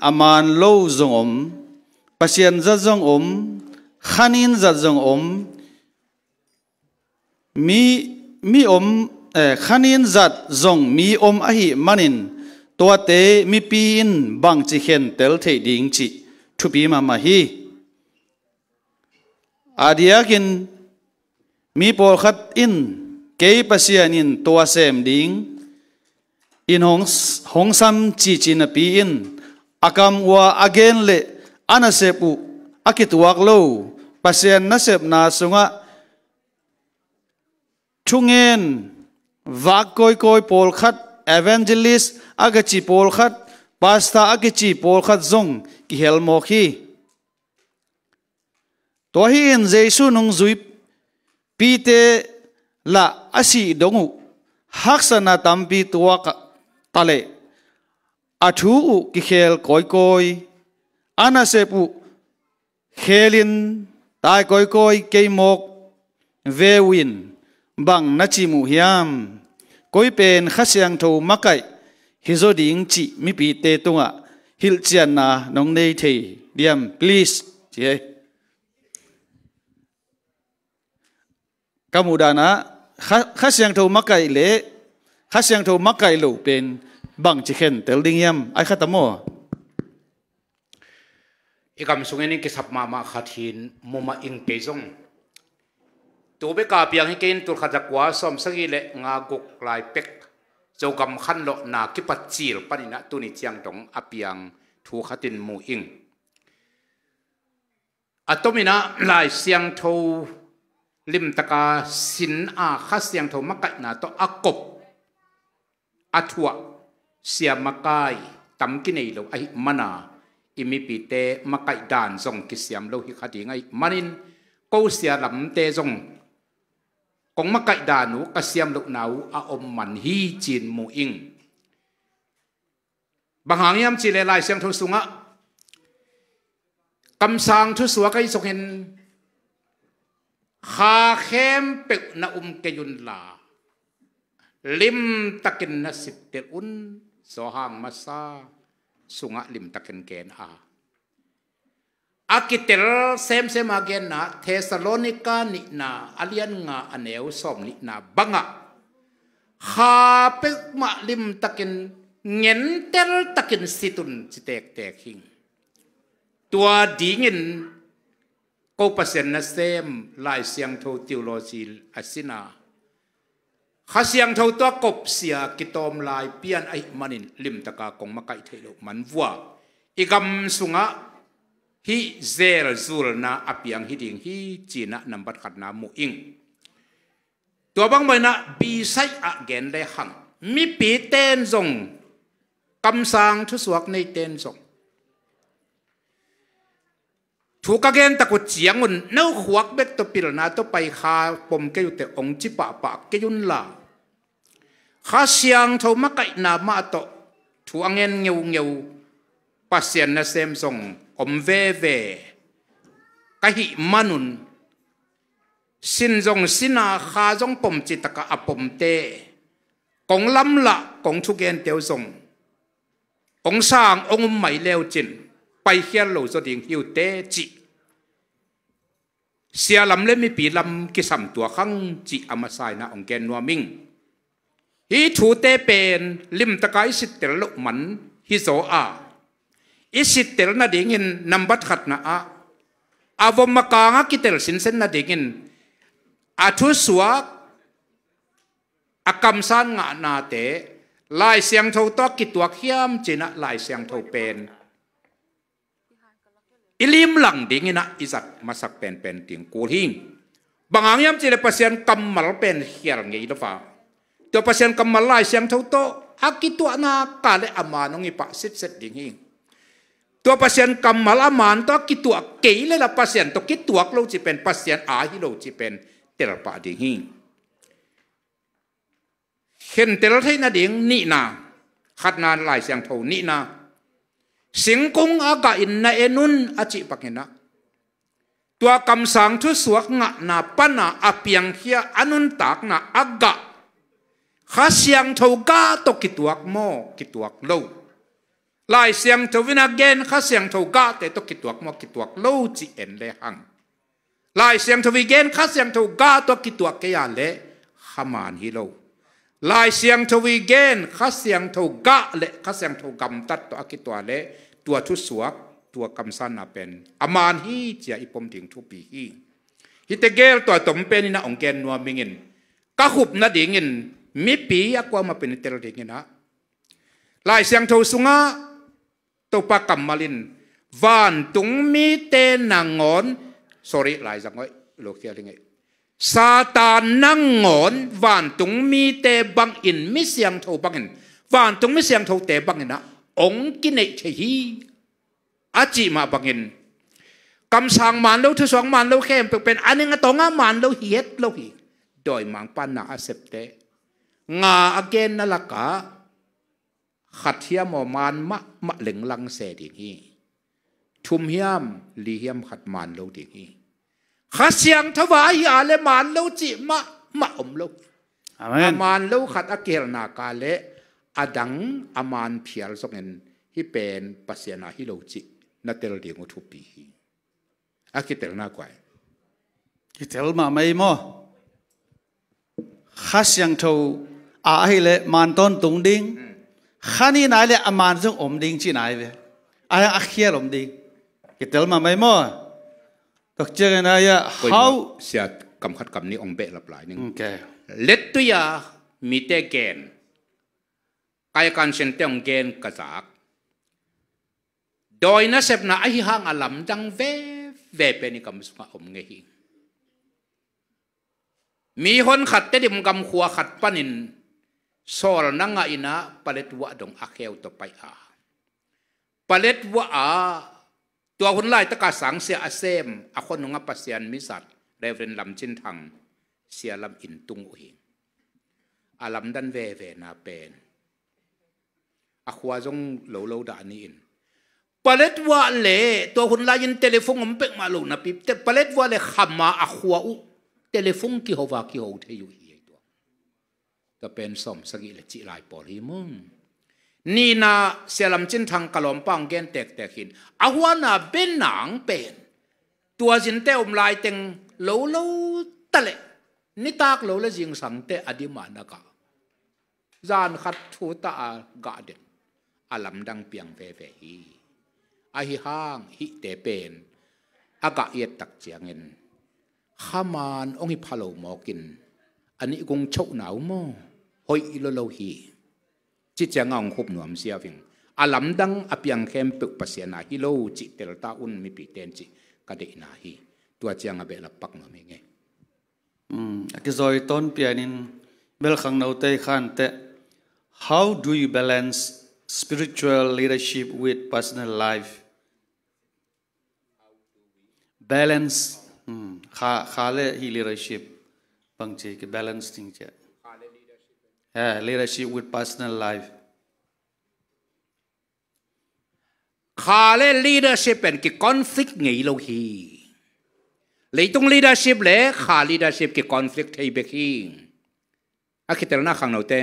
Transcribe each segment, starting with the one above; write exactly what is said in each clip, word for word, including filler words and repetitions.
a man lo zong om, Pasian zat zong om, khanin zat zong om, mi, mi om, eh, khanin zat zong mi om ahih manin tuate mipi in bangci khentel theih ding cih thupi mahmah hi. A diakin mi pawlkhat in kei Pasian in tua sem ding in hong, hong sam cici napi in a kam ua a gen le a nasep uh a kituak lo Pasian nasepna sungah thungen vak kawikawi pawlkhat, evangelist a kici pawlkhat, pastor a kici pawlkhat zong kihel mawk hi. Tua hi in Jesu nungzuipite lah a sih dong uh haksatna tampi tuak a ta leh a thu uh kikhel kawikawi, a nasep uh khelin tai kawikawi kei mawk ve uh in bang na cih uh hiam? Koi pen Kha Siangtho makaih hi zaw ding cih mipite tungah hilhcianna nong nei thei diam, please? Ci hi. Ka muh danah Kha, Kha Siangtho makaih le Kha Siangtho makaih lo pen bangci khentel ding hiam? Ai khat a maw? I gam sungin in kisap mahmah khat hin mu mah ing kei zong. Tu beka piang hi kei in tulkhat zakua sawmsagih le nga guk lai pek Zogam khanlawhna kipat cil paninah tuni ciang dong a piang thu khatin mu ing. A tominah Lai Siangtho limtaka sin a Kha Siangtho makaihna tawh a kop a thuah sia makai tam kinei lo ahih mana i mipite makaih dan zong kisiam lo hi kha ding ahih manin ko sia lamte zong kong makaih dan uh ka siam lohna uh a om man hi cin mu ing. Bang hang hiam cih leh Lai Siangtho sungah kamsang thusuak ahi zongin kha khempeuh na um kei unla limtakin na sittel un. Zawhang masa sungah limtakin gen a a kitel semsem a genna Thessalonika nihna a lian nga a neu sawm nihna bangah kha peuhmah limtakin ngentel takin sit un ci tektek hing. Tua dingin ko Pasian nasem Lai Siangtho theology a sina Kha Siangtho tua kopsia kitawm lai pian ahih manin limtaka kong makaih theih loh man vua i gam sungah hih zelzulna a piang hi ding hi cinah nambat khatna mu ing. Tua bang maw inah bisaih ah gen le hang mipi ten zong kamsang thusuak nei ten zong thu ka gen tak uh ciangun no khuak bek tawh pilna tawh pai kha pom kei uh teh ong ci pahpah kei unla Kha Siangtho makaihna mah tawh thu a ngen ngeungeu Pasian nasem zong om veve ka hih manun sin zong sina kha zong pom citaka a pomte kong lamlah kong thugenteu zong ong sang ong um mai leucin paikhial lo zaw ding hiute cih sia lam le mipi lam kisam tua khang cih a masa inah ong gen nuam ing. Hih thute pen limtaka i sittel loh man hi zaw a i sittel nadingin nambat khatna ah a vom a kang a kitel sinsen nadingin a thusuak a kamsan ngahnate Lai Siangtho tawh kituak hiam cinah Lai Siangtho pen i limlang dinginah i zat masak penpen ding kul hi. Bang hang hiam cih leh Pasian kammal pen khial ngei lo va tua Pasian kammal Lai Siangtho tawh a kituahna ka le a man ong i pah sitset ding hi. Tua Pasian kammal a man tawh a kituah kei le la Pasian tawh kituak lo cih pen Pasian a hi lo cih pen telpah ding hi. Khentel theih nading nihna khatna Lai Siangtho nihna singkung a gah in na en un a cih bangin ah tua kamsang thusuak ngahna pana a piangkhia a nuntakna a gah Kha Siangtho gah tawh kituak maw kituak lo Lai Siangtho in a gen Kha Siangtho gahte tawh kituak maw, kituak lo cih en le hang, Lai Siangtho i gen Kha Siangtho gah tawh kituak kei a leh kha man hi lo. Lai Siangtho i gen Kha Siangtho gah le Kha Siangtho gamtat tawh a kituak leh tua thusuak, tua kamsanna pen a man hi ci-a i pom ding thupi hi. Hihte gel tua tom pen in a hong gen nuam ing in, ka khup nadingin mipi a kuamah pen i tel dingin ah, Lai Siangtho sungah Topa kammal in, vantung mite nangawn, sorry, Lai zang hoih lo khial hi ngei. Satan nangawn vantung mite bangin, mi siangtho bangin, vantung mi siangthote bangin ah hong kineih thei hi, a cih mah bangin, kamsang man lo, thusuak man lo khempeuh pen a ning a tawngah man lo hi het lo hi. Dawimangpa na a septe nga a genna lakah khat hiam aw man mahmah lenglang se ding hi. Thum hiam li hiam khat man lo ding hi. Kha Siangtho a ahi a leh man lo cih mahmah om lo. Amen. A man lo khat a kihelna ka leh a dang a man phial zongin hih pen Pasian a hi lo cih na tel ding uh thupi hi. A kitelna kuai. Kitel mahmah ei maw? Kha Siangtho a ahi leh man tawntung ding. Kha nih nai leh a man zong om ding ci nai ve. A, a khial om ding. Kitel mahmah ei maw? Tok ciangin a ia, hau. Sia kam khat kam nih hong behlap lai ning. Okay. Lettui a mite gen, kai kansiante hong gen ka zak. Dawi nasepna ahi hang a lamdang veve pen i gam sungah om ngei hi. Mi hon khat Tedim gam khua khat panin sawlna ngah in ah paletwa dong a kheu tawh pai a, paletwa ah tua hun laitaka sangsia a sem a khua nungah Pasian mizat Reverend Lam Cin Thang sia lam inn tung uh hi. A lamdang vevena pen a khua zong lo lo dah ni in, paletwa le tua hun lai-in telephone om pek mah lo napi te, paletwa le khama a khua uh telephone kiho va kiho thei uh hi. Tua, tua pen sawm sagih le cih lai pawl hi mung. Nihna Sia Lam Cin Thang ka lawmpa hong gen tektek hin, a huana benang pen tua zinte om laiteng lo lo ta leh nitak lo le zingsangte a demand a kah, zan khat thu ta a gah den, a lamdang piang veve hi. Ahi hang hihte pen a gah i et tak ciangin kha man hong hi pha lo mawkin a nih gung chohna uh maw, hoih lo lo hi. Ci ciangah hong khup nuam ziau ing. A lamdang a piang khempeuh Pasian a hi lo cih telta un mipite in cih ka deihna hi. Tua ciangah behlap pak nuam hi ngei. Hmm, a kizawi tawn pianin bel khangnote i khante, how do you balance spiritual leadership with personal life? Balance, hmm, kha, kha le hih leadership bangci kibalance ding cia. Eh, leadership with personal life. Kha le leadership pen kiconflict ngei lo hi. Leitung leadership le kha leadership kiconflict thei bek hi. A kitelna khangnote,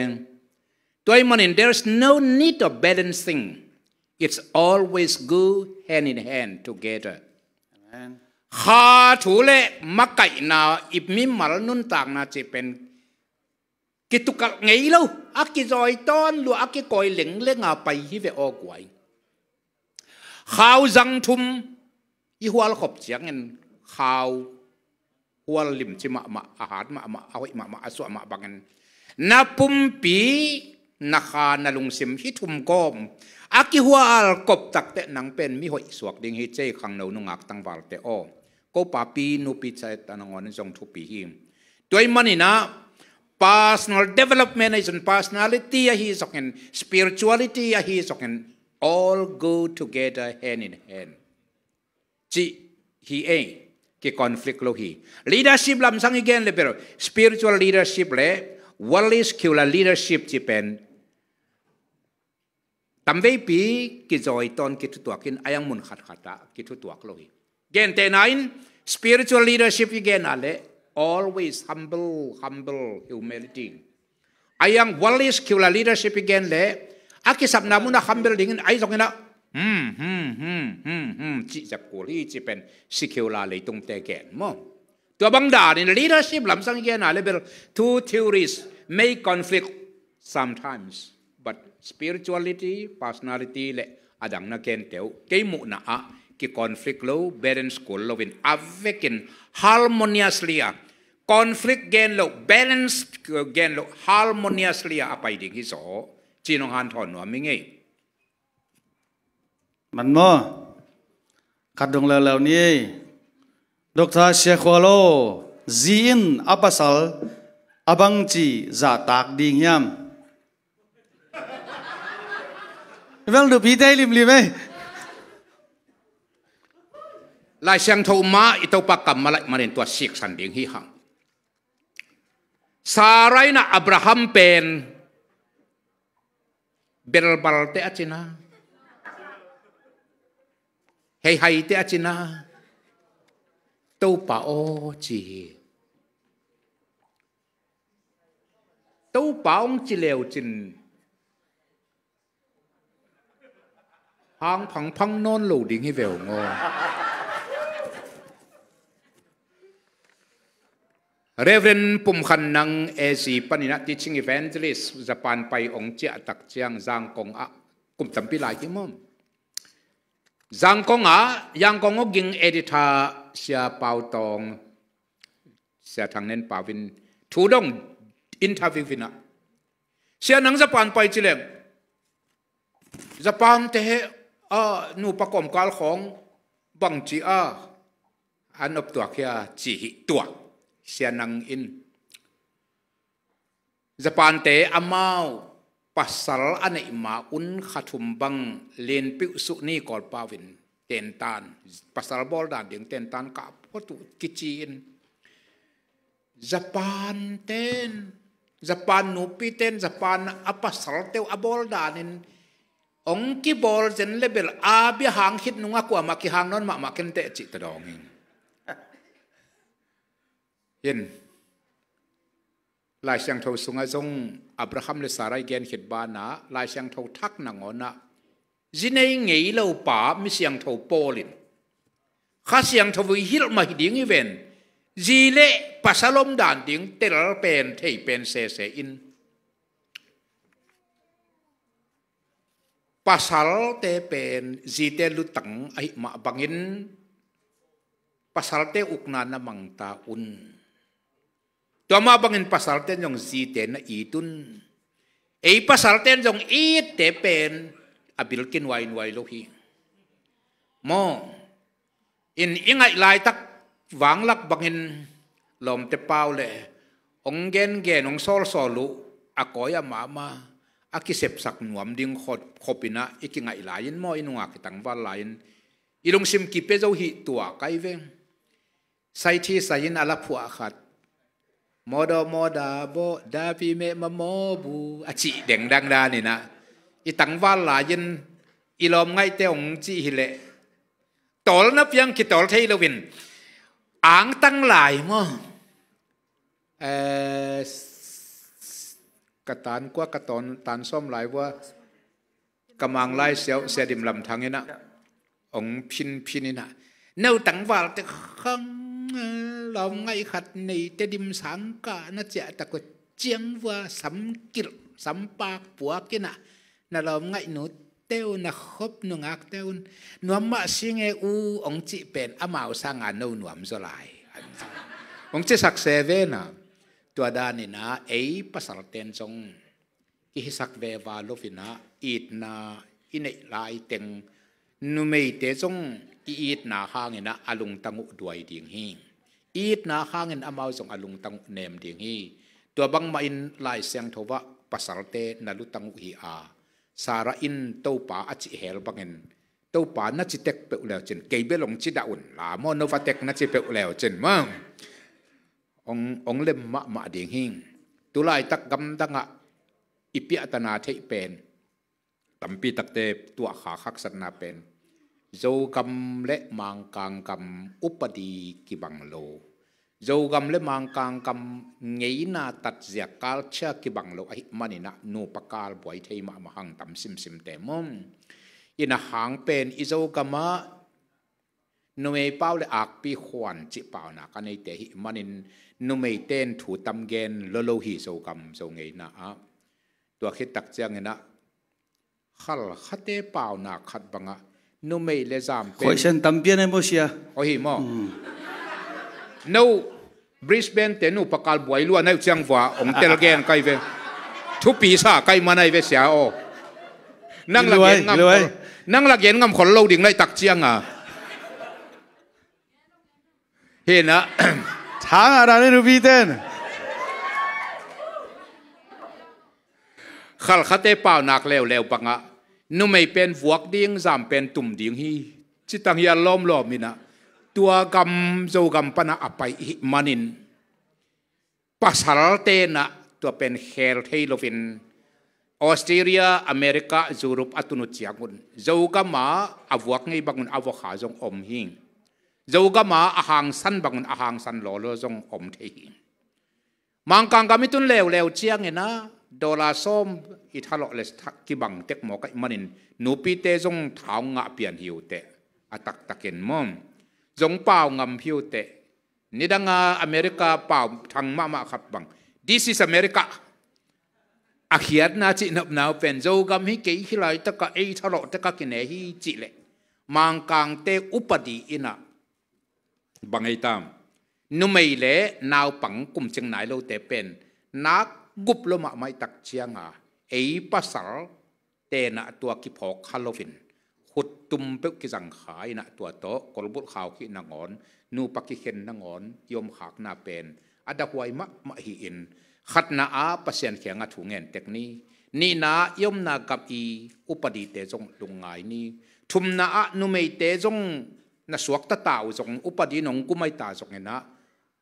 tua ahih manin there's no need of balancing. It's always go hand in hand together. Amen. Kha thu le makaihna, i mimal nuntakna cih pen kitukalh ngei lo, a kizawi tawn lua, a kikawi lengleng a pai hi ve aw guai. Khau zang thum i hual khop ciangin khau hual limci mahmah, a hat mahmah, a hoih mahmah, a suah mah bangin na pumpi, na kha, na lungsim hih thum gawm a kihual kop takteh nang pen mi hoih suak ding hi. Cei khangno nungak tangvalte aw, ko papi nupi cai ta nangawn in zong thupi hi. Tua ahih manin ah personal development ahi zongin, personality ahi zongin, spirituality ahi zongin, all go together hand in hand. Cih hi ei, kiconflict lo hi. Leadership lamsang i gen le bel spiritual leadership le worldly secular leadership cih pen tamveipi kizawi tawn kithutuak in, a yang mun khatkhat ah kithutuak lo hi. Gentehna in, spiritual leadership i gen a le always humble, humble, humility. A yang worldly secular leadership i gen le A kisapna munah kham bel dingin ahi zongin ah, hmm, hmm, hmm, hmm, hmm, cih zep kul hi, cih pen secular leitungte gen maw. Tua bang danin leadership lamsang i gen a le bel, two theories may conflict sometimes, but spirituality, personality le a dang na gente uh, kei muhna ah kiconflict lo, balance kul loin a vekin harmoniously a, conflict gen lo, balance gen lo, harmoniously a a pai ding hi zaw, ci-in hong hanthawn nuam ing ei. Man maw? Khat dong leuleu ni. Doctor Sia Khua Lo, zi in a pasal a bangci zahtak ding hiam? Vel nupi tei limlim ei. Lai Siangtho mah i Topa kammal ahih manin tua siksan ding hi hang. Sarai na Abraham pen belbalte a cina, heihaite a cina, Topa aw ci hi. Topa hong ci leu cin hang phangphang nawn lo ding hi veu ngaw. Reverend Pum Khan Nang A Z panin ah teaching evangelist Japan pai hong ciah tak ciang Zangkong ah kum tampi lai hi maw. Zangkong ah Yangon Awging editor Sia Pau Tawng, Sia Thang Nen Pau in thu dong interview in ah, Sia nang Japan pai ci leng, Japan te he a nupa kawmkal khawng bangci a an optuak hia ci hi tua. Sia nang in Japan te amau pasal a neih ma un kha thum bang lenpiuh suh ni kawlpau in tentan, pasal bawl dan ding tentan kah phot uh kici in, Japan ten, Japan nupi ten Japan a pasal teuh a bawl danin hong kibawl zen le bel a bia hang khit nungah kuamah kihang nawn mahmah kenteh cih tawh dawng hi. Hin Lai Siangtho sungah zong Abraham le Sarai gen khit banah Lai Siangtho thak nangawnah zi nei ngei lo pa mi siangtho Paul in Kha Siangtho vui hilh mah hi ding hi ven. Zi le pasal om dan ding tel pen thei pen sese in, pasalte pen zite lutang ahih mah bangin pasalte ukna na mangta un. Tua mah bangin pasalten zong zite na it un. Ei pasalten zong itte pen a bil kinuainuai lo hi. Maw, in i ngaih laitak vanglak bangin lawmte pau le hong gengen hong sawlsawl uh a kawi a mahmah a kisepsak nuam ding khop, khopinah i kingaih lai-in maw, i nungak i tangval lai-in i lungsim kipia zo hi tua kai veng. Saithi sai-in a la phuah khat, mawdaw mawda baw dapi meh ma mawbu a cih dengdang daninah i tangval lai-in i lawm ngaihte hong cih hileh tawlna piang kitawl thei loin angtang lai maw? Eh, ka tan kua ka tawn tan sawm lai vua ka manglai siau sia dim lam thang inah hong phinphin inah no tangvalte khang lawm ngaih khat neite dim sangkah na ciahtak uh ciang vua samkilh sampak puak inah na lawm ngaih nute uh na khop nungakte un nuam mah singe u hong cih pen amau sanga no nuam zaw lai hong cisak se vena. Tua daninah ei pasalten zong kihisak veva lovinah itna i neih laiteng numeite zong i itna hanginah a lungtang uh duai ding hi. I itna hangin amau zong a lungtang uh nem ding hi. Tua bangmahin Lai Siangtho ah pasalte na lutang uh hi a, Sarah in Topa a cih hel bangin Topa na ci tek peuh leucin kei bel hong ci dah un la maw, no va tek na ci peuh leucin maw? Hong, hong lem mahmah ding hi. Tulaitak gamdangah i piahtana theih pen tampi takte tuahkha haksatna pen Zogam le Mangkang gam upadi kibang lo. Zogam le Mangkang gam ngeina tatzia culture kibang lo ahih manin ah nupa kal buai thei mahmah hang tam simsim te maw. Ina hang pen i Zogam ah numei pau le akpi khuan cih paunak a neite ahih manin numeite in thu tam gen lolo hi Zogam Zo ngeina ah. Tua khit tak ciangin ah Khalkhate paunak khat bangah numei le zam pen khoihsen tampian ai maw sia. Aw hi maw? No, Brisbane te nupa kal buai lua nai uh ciang vua ong tel gen kai ve. Thupi sa kai man ai ve sia aw. Nang la gen ngam khol, nang la gen ngam khol lo ding lai tak ciang a. Hina. Thang a dan in upi ten. Khalkhate paunak leuleu bangah numei pen vuak ding, zam pen tum ding hi. Citang hi a lawmlawm inah tua gam Zogam panah a pai ihih manin pasal tenah tua pen khel thei loin Australia, America, Europe a tun uh ciangun Zogam ah a vuak ngei bangun a vuak kha zong om hi. Zogam ah a hangsan bangun a hangsan lawlaw zong om thei hi. Mangkang gam i tun leuleu ciangin ah dollar sawm i thalawh le kibang tek mawk ahih manin nupite zong thau ngah pian hi uh teh, a taktakin maw? Zong pau ngam hi uh teh. Nidang a America pau thang mahmah khat bang, "This is America." A khiatna cih nopna uh pen Zogam hi kei hi laitak ah ei thalawh tek a kine hi cih leh Mangkangte upadi inah bang ei tam, numei le naupang kumcing nai lote pen nak gup lo mahmah i tak cianga ei pasal tenah tua kiphawk kha loin khuttum peuh kizang kha inah tua tawh kolbulh khau khih nangawn, nupa kikhen nangawn i omkhakna pen a dahuai mahmah hi-in khatna ah Pasian kiangah thu ngen tek ni. Nihna ah i omna gam i upadite zong lungngai ni. Thumna ah numeite zong na suakta ta uh zong upadi nong kumai ta zong inah,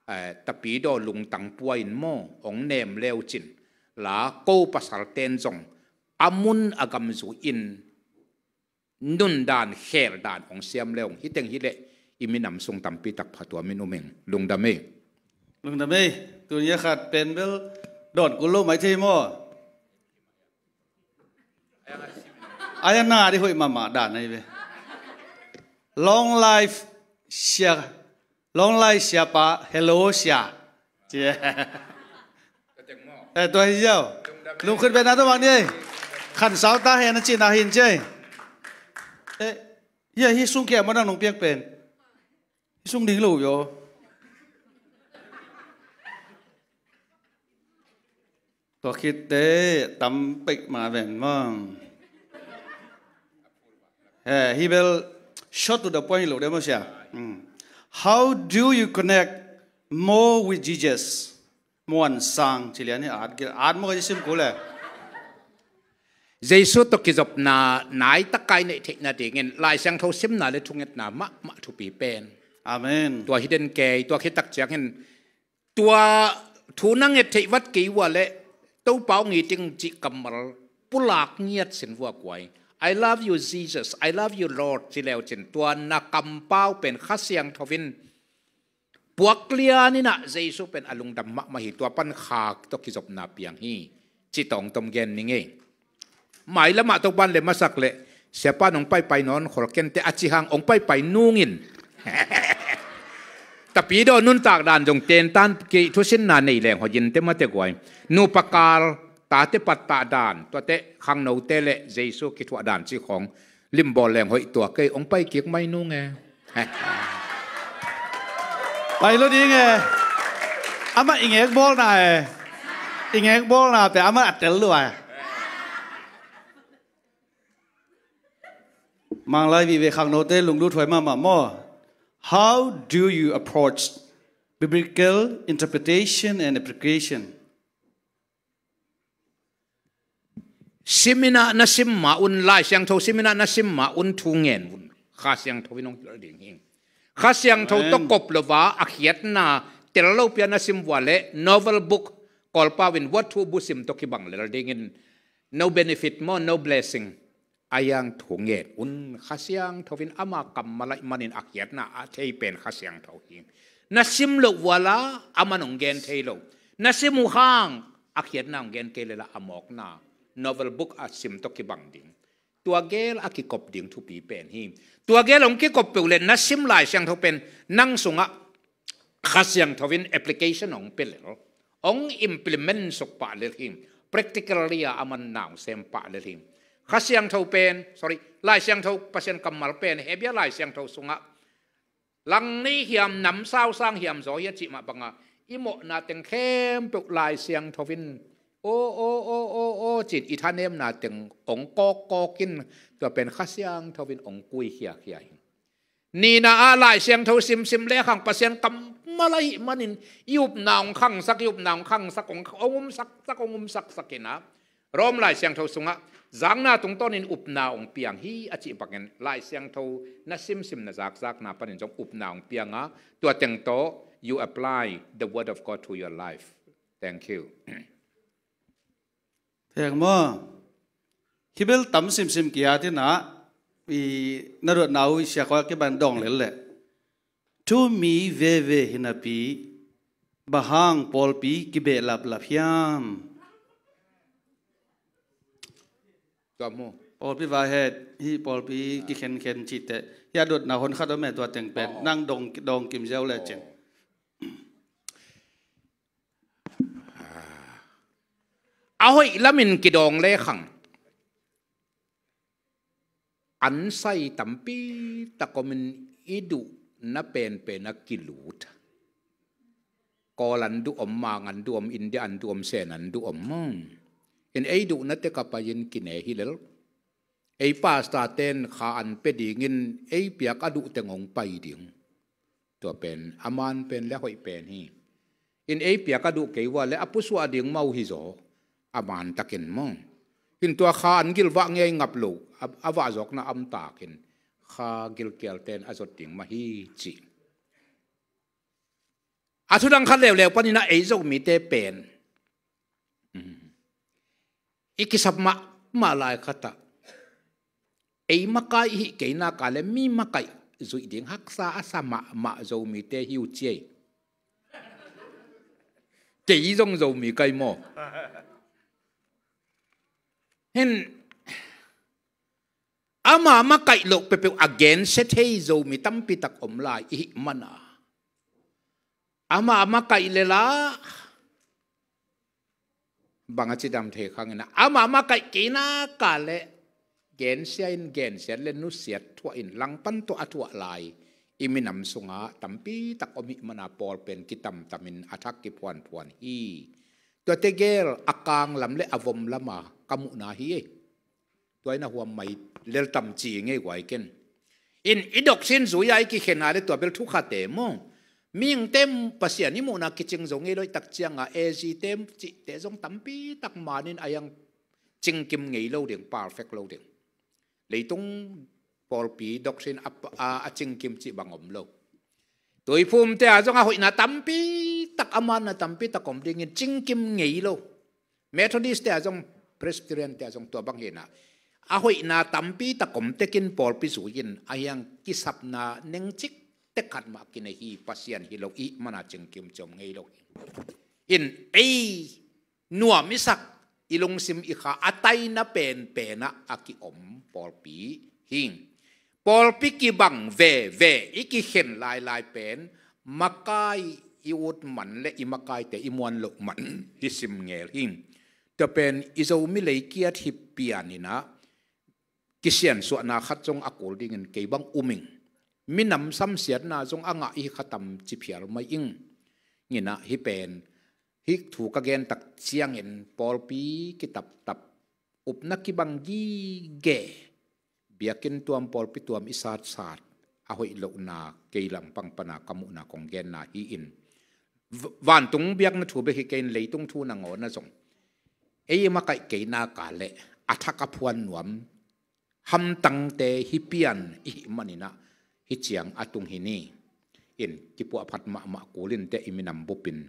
eh, tapidaw lungtang pua in maw, ong nem leucin la ko pasal ten zong a mun a gam zui in nundan kheldan ong siam leung. Hiteng hileh i minam sung tampi tak phatuam in um ing. Lungdam ei. Lungdam ei. Tuni a khat pen bel dawn kul lo mai thei maw? Ai a na di hoih mahmah dan ahi ve. Long life sia, long life siapa, hello sia. Cia. Eh, tua hi ziau. Lungkhut bena tua bang ni ei. Khan sau ta hen a cina hin cia. Eh, hia hi sung kia mana nung piak pen. Hi sung ding lo yo. Tua khitte tam peih ma ven mong. He, hi bel short to the point lo de mo sia. Hmm. How do you connect more with Jesus? Muan sang ci lian hi at, at mo ka ci sim kul e. Jesu tawh kizopna nai takai neih theihna dingin Lai Siangtho simna le thungetna mahmah thupi pen. Amen. Tua hi den kei, tua khit tak ciangin tua thu na nget theih vat kei ua le Topa aw ngiting cih kammal pulak ngiat sin vua kuai. "I love you, Jesus. I love you, Lord," ci leu cin tua na kampau pen Kha Siangtho in puak lian inah Jesu pen a lungdam mahmah hi, tua pan khak tawh kizopna piang hi. Ci tawng tom gen ning ei. Mai lamah Topan le masak le siapa nong paipai nawn khol kente a ci hang ong paipai nungin. Tapidaw nuntak dan zong tentan kei thusinna nei leng hoih in te mate guai. Nupa kal tate pattah dan, tuate khangnote le Jesu kithuah dan ci khong limbawl leng hoih tua kei ong pai kik mai nung e. Pai lo ding e. Amah i ngek bawlna e. I ngek bawlna pe amah a tel lua e. Manglai vive khangnote lunglut huai mahmah maw. How do you approach biblical interpretation and application? Siminah na sim ma un, Lai Siangtho siminah na sim ma un thu ngen un. Kha Siangtho in hong hilh ding hi. Kha Siangtho tawh kop lova a khiatna tel lo pia na sim vua le novel book, Kawlpau in what to bu sim tawh kibang lel dingin no benefit maw, no blessing. A yang thu ngen un. Kha Siangtho in ama kammal ahih manin a khiatna a thei pen Kha Siangtho hi. Na sim loh uh a la, aman hong gen thei lo. Na sim uh hang, a khiatna hong gen kei le la a mawkna. Novel book a sim tawh kibang ding. Tua gel a kikop ding thupi pen hi. Tua gel hong kikop peuh le na sim Lai Siangtho pen nang sungah Kha Siangtho in application hong pia lel. Hong implement suk pah lel hi. Practically a aman na hong sem pah lel hi. Kha Siangtho pen, sorry, Lai Siangtho Pasian kammal pen, Hebia Lai Siangtho sungah lang nei hiam, nam sausang hiam zaw hi a cih mah banga i mawhna teng khempeuh Lai Siangtho in aw, aw, aw, aw, aw, ci-in i thanemna teng hong kawkkawk in tua pen Kha Siangtho in hong kuikhiakhia hi. Nihna ah Lai Siangtho simsim le khang Pasian kammal ahih manin i upna hong khangsak, i upna hong khangsak, hong, hong umsaksak, hong umsaksak in ah Rom Lai Siangtho sungah zakna tungtawnin upna hong piang hi a cih bangin Lai Siangtho na simsim na zakzakna panin zong upna hong piang a, tua teng tawh you apply the word of God to your life. Thank you. Theng maw? Hibel tam simsim kia tina i na ruat nau i siakwa kiban dong lel le. Thu mi veve hinapi bahang pawlpi kibehlaplap hiam? Tua mu. Pawlpi vai het hi, pawlpi kikhenkhen cihte hi a dotna hon khat om e, tua teng pen nang dong, dong kim ziau le cin. A hoih lamin kidawng le khang an sai tampi tak omin i duhna penpen a kilut. Kawl an duh om, Mang an duh om, India an duh om, Sen an duh om maw? In ei duhna tek a pai-in kine hi lel. Ei pastor ten kha an pia dingin ei piak a duh teng hong pai ding. Tua pen a man pen le a hoih pen hi. In ei piak a duh kei ua le a pusuah ding mau hi zaw a man takin maw? In tua kha an gilvah ngei ngap lo, a, a vahzawkna am takin kha gilkial ten a zot ding mah hi ci. A thudang khat leuleu panin a ei Zomite pen i kisap mahmah lai khatah ei makai i hih kei nak a le mi makaih zuih ding haksa a sa mahmah Zomite hi uh ci ei. Kei zong Zomi kai maw? Hin ama makaih loh peuhpeuh a gensia thei Zomi tampi tak om lai i hih mana. Ama makaih le la bang a cidam thei khangin a ama makaih kei nak a le gensia in gensiat le nusiat thuah in langpan tawh a thuah lai i minam sungah tampi tak om hih mana pawl pen kitamtamin a thak kiphuanphuan hi. Tuate gel a kanglam le a vomlam a ka muhna hi ei. Tua in a huam mai lel tam ci ngei guai ken. In i dok sin zui a i kikhen a le tua bel thu khat e maw? Mihingte Pasian i muhna kicing zo ngei lo i tak cianga A Z te cihte zong tampi tak manin a hiang cingkim ngei lo ding, perfect lo ding. Leitung pawlpi doctrine a, a, a cingkim cih bang om lo. Tuiphumte a zong a hoihna tampi tak, a manna tampi tak om dingin cingkim ngei lo. Methodist te a zong, Presbyterian te a zong tua bang hi na. A hoihna tampi tak om tekin pawlpi zui in a hiang kisapna nengcik tek khat mah kinei hi, Pasian hi lo i mana cingkim ciom ngei lo hi. In ei nuam i sak i lungsim i kha a taina penpen ah a kiom pawlpi hi. Pawlpi kibang veve i kikhen lailai pen makai i ut man le i makaite i muan loh man hi sim ngel hi. Tua pen i Zomi leikiat hi pian in ah kisiansuahna khat zong a kul dingin kei bang um ing. Minam samsiatna zong a ngah i hi kha tam ci phial mai ing. Nginah hi pen hih thu ka gen tak ciangin pawlpi kitaptap, upna kibang gige, biakinn tuam pawlpi tuam i satsat a hoih lohna kei lampang pana ka muhna kong genna hi in. V-, vantung biakna thu bek hi kei in leitung thu nangawna zong ei makaih kei nak a le a thak a phuan nuam hamtangte hi pian i hih maninah hi ciang a tung hi ni. In kipuahphat mahmah kulin te i minam bupin.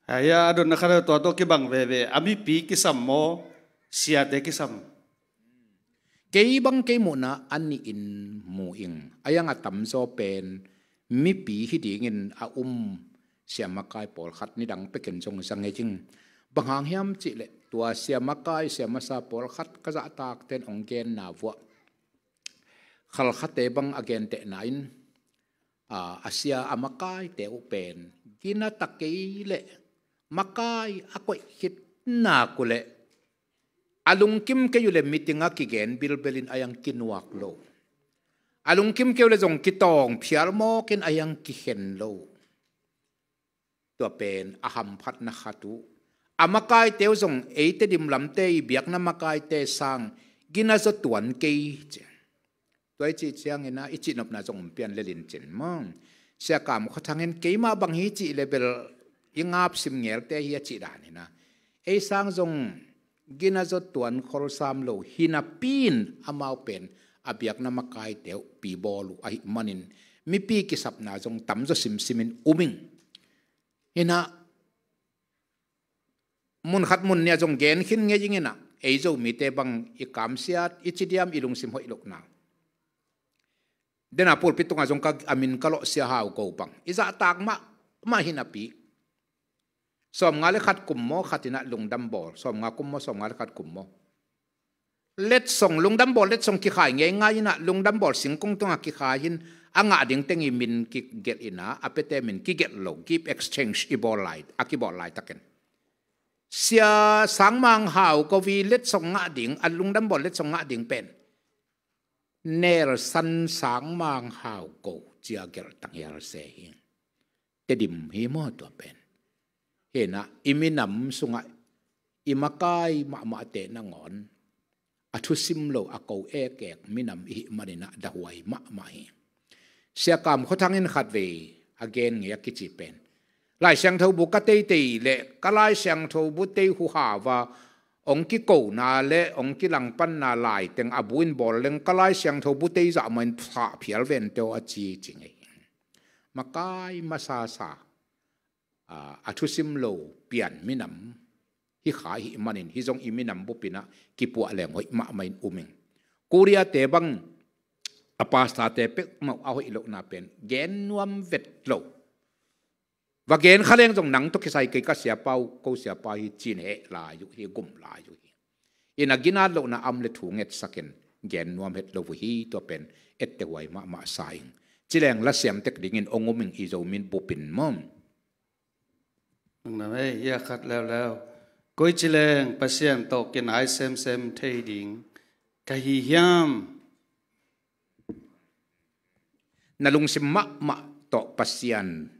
Haya a dotna khat tua tawh kibang veve a mipi kisam maw, siate kisam? Kei bang kei muhna a nihin mu ing. A hiang a tamzaw pen mipi hi dingin a um siamakai pawlkhat nidang pekin zong za ngei ing. Bang hang hiam cihleh tua siamakai siamasa pawlkhat ka zahtakten hong genna vuah khalkhate bang a gentehna in, a, a sia a makaite uh pen gina ta kei leh makai a koih khit nak uh leh a lungkim kei uh leh meeting a kigen bilbelin a iang kinuak lo. A lungkim kei uh leh zong kitawng phial mawkin a iang kikhen lo. Tua pen a hamphatna khat uh. A makaite uh zong ei Tedim lamte i biakna makaite sang gina zaw tuan kei ci. Tua i cih ciangin ah i cihnopna zong om pian lelin cin maw? Sia Kam Khua Thang in keimah bang hi cih leh bel i ngap sim ngelte hi a cih danin ah ei sang zong gina zaw tuan kholsam lo hi napi-in amau pen a biakna makaite uh pi bawl uh ahih manin mipi kisapna zong tamzaw simsimin um ing. Hi-in ah mun khat mun nih ah zong gen khin ngei ing in ah ei Zomite bang i kamsiat i ci diam i lungsim hoih lohna. Dena pulpit tungah zong ka a min ka lawh Sia Hau Ko bang i zahtak mahmah hi napi, sawmnga le khat kum maw, khat in ah lungdam bawl, sawmnga kum maw, sawmnga le khat kum maw. Letsong, lungdam bawl letsong kikhai ngeingai in ah lungdam bawl singkung tungah kikhai in a ngah ding teng i min kigelh in ah a piate min kigelh lo, gift exchange i bawl lai, a kibawl laitakin Sia Sang Mang Hau Ko i letsong ngah ding, a lungdam bawl letsong ngah ding pen Nelson Sang Mang Hau Ko ci-a gelh tanghial se hi. Tedim hi maw tua pen? Hi-in ah i minam sungah i makai mahmahte nangawn a thusim lo, a ko ekek minam i hih manin ah dahuai mahmah hi. Sia Kam Khua Thang in khatvei a gen ngei a kici pen Lai Siangtho bu ka teitei leh ka Lai Siangtho bu tei huhau a hong kikona le hong kilangpanna laiteng a bu in bawl leng ka Lai Siangtho bu tei zah mah in sah phial vente aw a ci ci ngei. Makai masasa, a, a thusim lo pian minam hi kha i hih manin hih zong i minam bup in ah kipuah leng hoih mahmah in um ing. Korea-te bang a pastor-te peuhmah a hoih lohna pen gen nuam vet lo. Va gen kha leng zong nang tawh kisai kei, ka siapa uh ko siapa hi ci-in heh lai uh hi, gum lai uh hi. Hi-in ah ginat lohna a om leh thu ngetsakin gen nuam het lo uh hi. Tua pen etteh huai mahmah sa ing. Ci leng la siam tek dingin hong um ing i Zomi bup in maw. Nang na mei, hia khat leuleu. Koi ci leng Pasian tawh kinai semsem thei ding ka hi hiam? Na lungsim mahmah tawh Pasian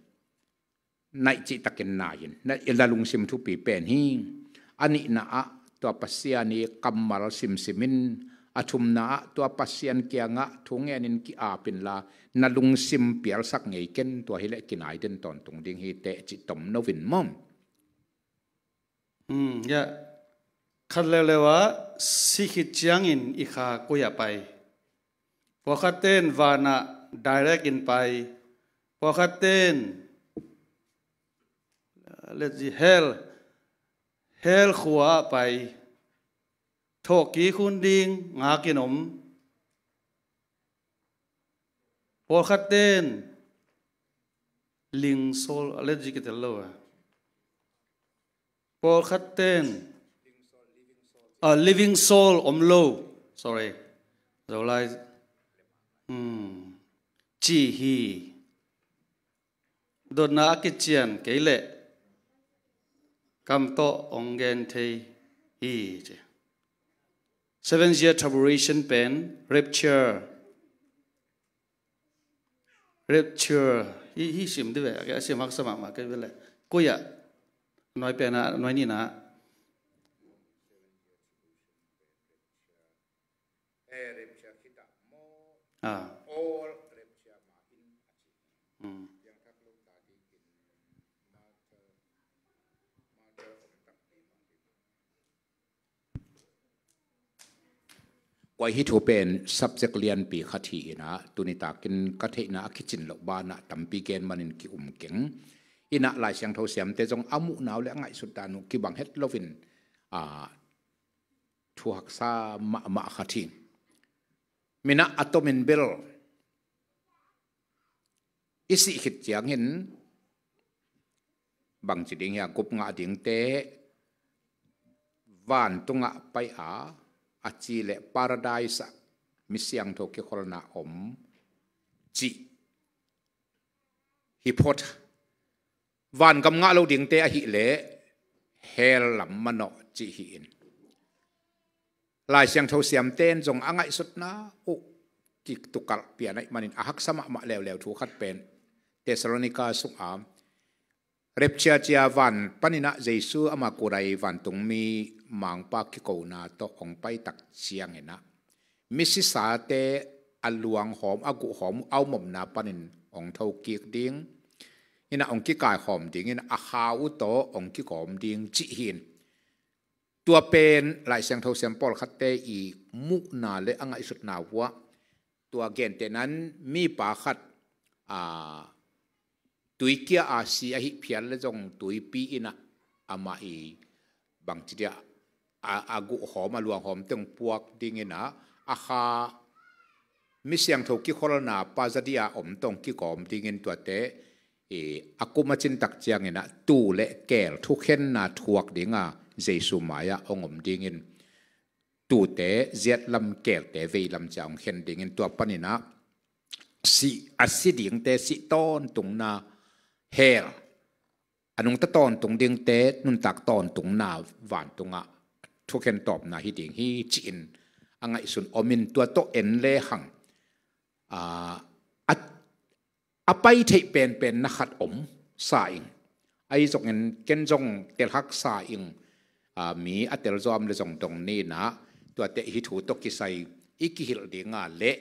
naih cihtakin nai in, na, na lungsim thupi pen hi. A nihna ah tua Pasian i kammal simsim in, a thumna ah tua Pasian kiangah thu ngenin ki-ap inla, na lungsim pialsak ngei ken, tua hileh kinai den tawntung ding hi teh cih tom no vin maw. Hmm, ya. Khat leuleu ah si khit ciangin i kha koi-ah pai? Pawlkhatte in vanah direct in pai. Pawlkhatte in, let's see, hell, hell khua-ah pai. Thawhkik hun ding ngakin om. Pawlkhatte in ling sawl, a letzi kitel lo a. Pawlkhatte in, a, living soul om lo. Sorry. Zolai. Hmm. Ci hi. Dotna a kician kei leh kam tawh hong gen thei hi ci. Seven year tribulation pen rapture. Rapture. Hi, hi sim di ve, a sim haksa mahmah kei ve leh. Koi-ah? Nuai pen ah, nuai nihna ah. Eh, rapture khitah maw? Ah. All rapture mah in a ci. Hmm. Piangthak lo ta dingin martyr, martyr om takpi mah ding. Kua hih thu pen subject lianpi khat hi in ah, tuni takin ka theihna a kicin loh banah tampi gen manin ki-um keng. In ah Lai Siangtho siamte zong a muhna uh le a ngaihsutdan uh kibang het loin, ah, thu haksa mahmah khat hi. Minah a tomin bel i sih khit ciangin bangci ding hiam, gupngah dingte vantungah pai a, a ci le paradise ah mi siangtho kikholna om cih hi phot. Vangam ngah lo dingte ahih leh hell lam manawh cih hi in. Lai Siangtho siamte in zong a ngaihsutna uh kitukalh pian ahih manin a haksa mahmah leuleu thu khat pen Thessalonica sungah rapture cia van paninah Jesu ama kurai vantungmi mangpa kikona tawh hong paitak cianginah misisate a luanghawm, a guhhawm, a omomna panin hong thokik ding inah hong kikaihawm dingin a kha uh tawh hong kikawm ding cih hi in. Tua pen Lai Siangtho siam pawlkhatte i muhna le a ngaihsutna uh ah tua gentehnan mipa khat a tuikia a si ahi phial le zong tuipi inah amah i bangci dia a, a guhhawm, a luanghawm teng puak dinginah a kha mi siangtho kikholna pa zadia om tawh hong kikawm dingin tuate i a kum a cintak cianginah tuu le keel thukhenna thuak dinga Jesu mai-ah hong om dingin tuute ziatlam keelte veilam cia hong khen dingin tua paninah sih, a si dingte sih tawntungna hell, a nungta tawntung dingte nuntak tawntungna vantungah thukhen tawpna hi ding hi ci-in a ngaihsun om in tua tawh en lehang a, a a pai theih penpenna khat om sa ing. Ahi zongin ken zong telhak sa ing. A, mi a telzaw om le zong dong ninah tuate hih thu tawh kisai i kihilh dinga le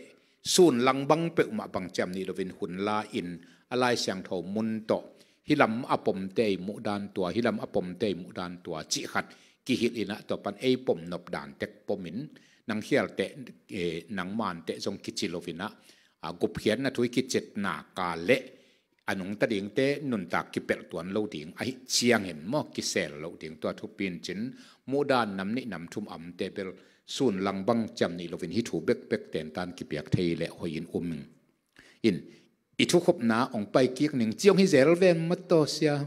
sun lang bang peuhmah bang ciam nih loin hun la in a Lai Siangtho mun tawh hih lam a pomte i muhdan tua, hih lam a pomte i muhdan tua cih khat kihilh inah tua pan ei pom nop dan tek pomin nang khialte, eh, nang mante zong kici loinah a gupkhiatna thu i kicetna ka le a nungta dingte nuntak kipelh tuan lo ding ahi ciangin maw kisel lo ding tua thupi in cin muhdan nam nih nam thum amte bel sun lang bang ciam nih loin hih thu bekbek tentan kipiak thei le hoihin um ing. In i thukhupna hong pai kik ning ci hong hi zel ven maw taw sia.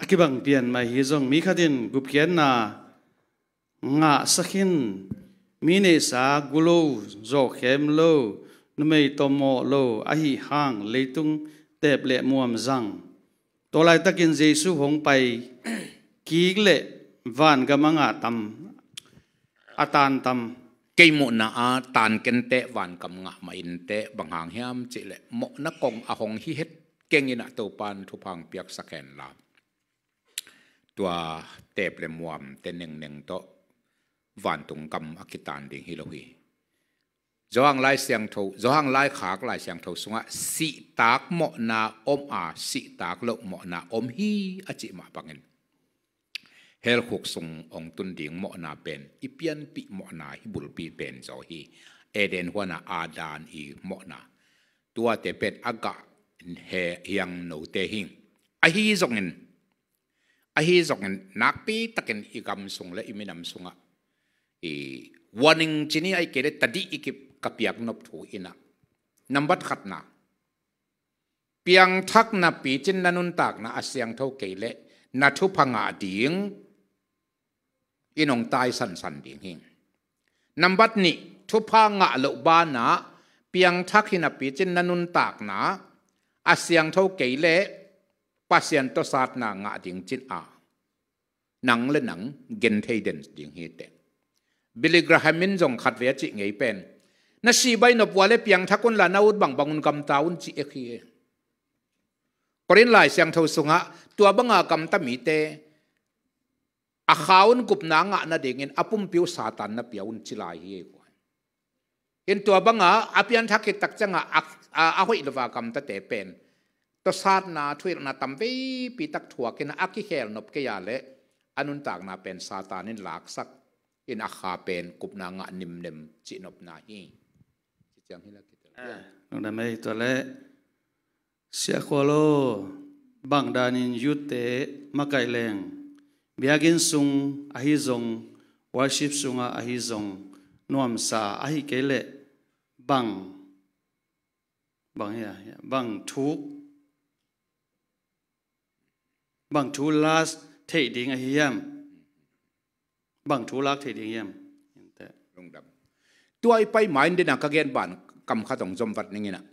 A kibang pian mai hi zong mi khatin gupkhiatna ngahsak in mi neihsa gu lo, zawhkhem lo, numei tawmawh lo ahi hang leitung tep le muam zang. Tua laitakin Jesu hong pai kik le vangam a ngah tam, a tan tam. Kei muhna a tan kenteh vangam ngah mah inteh bang hang hiam cihleh mawhna kong a hong hi het keng inah Topan thupha hong piaksak henla. Tua tep le muam te nengneng tawh vantung gam a kitan ding hi lo hi. Johan Lai Siangtho, Johan Lai Khak Lai Siangtho sungah sihtak mawhna om a, sihtak loh mawhna om hi a cih mah bangin hell khuk sung hong tun ding mawhna pen i pianpih mawhna hi, bulpi pen zaw hi. Eden huana Adam i mawhna tuate pen a gah he hiang note hi. Ahi zongin, ahi zongin nakpi takin i gam sung le i minam sungah i warning cini a i kei le tadih i kip ka piak nop thu inah nambat khatna, piangthakna picin na nuntakna a siangtho kei le na thupha ngah ding in hong tai sansan ding hi. Nambat nih, thupha ngah loh banah piangthak hi napi cin na nuntakna a siangtho kei le Pasian tawsatna ngah ding cin a nang le nang gen thei den ding hi teh. Billy Graham in zong khatvei a cih ngei pen, na sih baih nop uh a le piangthak unla na ut bangbang un gamta un ci ek hi. Korin Lai Siangtho sungah tua banga gamta mite a kha un gupna ngah nadingin a pumpi uh Satan na pia un ci lai hi. In tua banga a pianthak khit tak cianga a, a, a hoih lova gamtate pen tawsatna thuhilhna tam veipi tak thuakin a kikhel nop kei a le a nuntakna pen Satan in laksak in a kha pen gupna ngah nimnem cih nopna hi. Ci ciang hi la kitel. Ah, nungdam ei tua le. Siakhua lo, bang danin youth te makaih leng, biakinn sung ahi zong, worship sungah ahi zong, nuamsa ahi kei leh bang Bang hi a, bang thu, bang thu lak theih ding ahi hiam? Bang thu lak theih ding hiam? Lungdam. Tua i pai ma in dena ka gen ban kam khat hong zom vat ning in ah.